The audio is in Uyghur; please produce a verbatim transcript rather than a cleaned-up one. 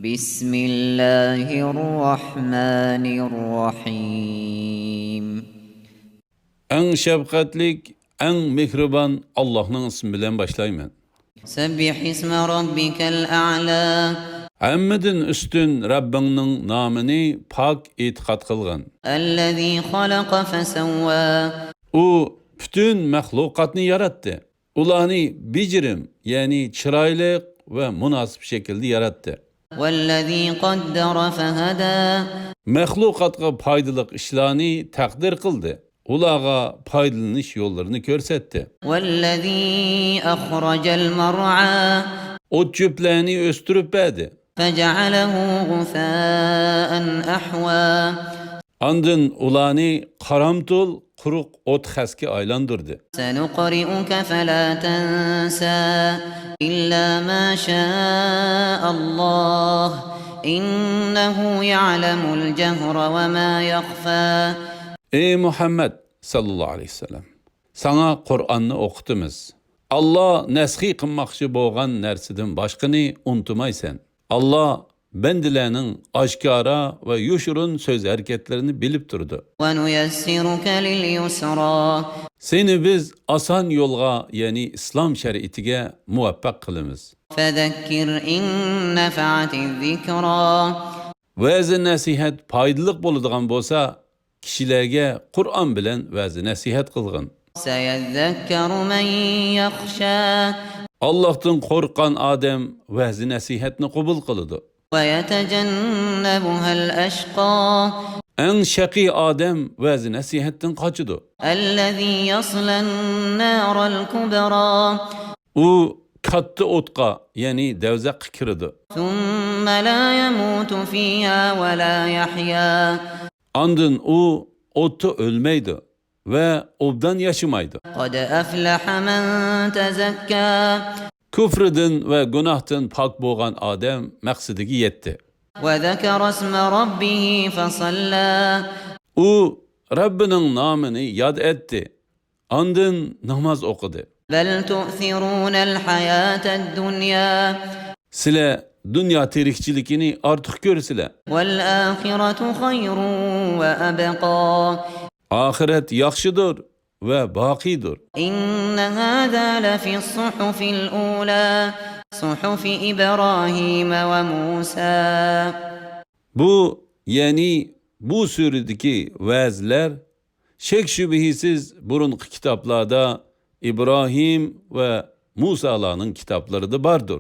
بسم الله الرحمن الرحيم. ئەڭ شەپقەتلىك، ئەڭ مېھرىبان ئاللاھنىڭ ئىسمى بىلەن باشلايمەن. سبح اسم ربك الأعلى. ھەممىدىن ئۈستۈن رەببىڭنىڭ نامىنى پاك ئېتىقاد قىلغىن. الذي خلق فسوى. ئۇ پۈتۈن مەخلۇقاتنى ياراتتى. ئۇلارنى بېجىرىم، يەنى چىرايلىق ۋە مۇناسىپ شەكىلدە ياراتتى. والذي قدر فهدى. مەخلۇقاتقا پايدىلىق ئىشلارنى تەقدىر قىلدى. ئۇلارغا پايدىلىنىش يوللىرىنى كۆرسەتتى. والذي أخرج المرعى. ئوت-چۆپلەرنى ئۆستۈرۈپ بەردى. فجعله غثاء أحوى. ئاندىن ئۇلارنى قارامتۇل، قۇرۇق ئوت خەسكە ئايلاندۇردى. سنقرئك فلا تنسى إلا ما شاء الله إنه يعلم الجهر وما يخفى. ئەي مۇھەممەد ساللاللاھۇ ئەلەيھى ۋەسەللەم، ساڭا قۇرئاننى ئوقۇتىمىز. ئاللا نەسخى قىلماقچى بولغان نەرسىدىن باشقىنى ئۇنتۇمايسەن. ئاللا بەندىلەرنىڭ ئاشكارا ۋە يوشۇرۇن سۆز ھەرىكەتلىرىنى بىلىپ تۇرىدۇ. ونيسرك لليسرى. سېنى بىز ئاسان يولغا، يەنى ئىسلام شەرىئىتىگە مۇۋەپپەق قىلىمىز. فذكر إن نفعت الذكرى. ۋەزى نەسىھەت پايدىلىق بولىدىغان بولسا، كىشىلەرگە قۇرئان بىلەن ۋەزى نەسىھەت قىلغىن. سيذكر من يخشى. ئاللاھتىن قورققان ئادەم ۋەزى نەسىھەتنى قوبۇل قىلىدۇ. ويتجنبها الأشقى. ئەڭ شەقىي ئادەم ۋەزى نەسىھەتتىن قاچىدۇ. الذي يصلى النار الكبرى. ئۇ كاتتا ئوتقا، يەنى دەۋزەخكە كىرىدۇ. ثم لا يموت فيها ولا يحيى. ئاندىن ئۇ ئوتتا ئۆلمەيدۇ ۋە ئوبدان ياشىمايدۇ. قد أفلح من تزكى. كۇفرىدىن ۋە گۇناھتىن پاك بولغان ئادەم مەقسىتىگە يەتتى. وذكر اسم ربه فصلى. ئۇ رەببىنىڭ نامىنى ياد ئەتتى. ئاندىن ناماز ئوقۇدى. بل تؤثرون الحياة الدنيا. سىلەر دۇنيا تىرىكچىلىكىنى ئارتۇق كۆرىسىلەر. والآخرة خير وأبقى. ئاخىرەت ياخشىدۇر ۋە باقىيدۇر. إن هذا لفي الصحف الأولى. صحف إبراهيم وموسى. بۇ، يەنى بۇ سۈرىدىكى ۋەزىلەر شەك-شۈبھىسىز بۇرۇنقى كىتابلاردا ئىبراھىم ۋە مۇسالارنىڭ كىتابلىرىدا باردۇر.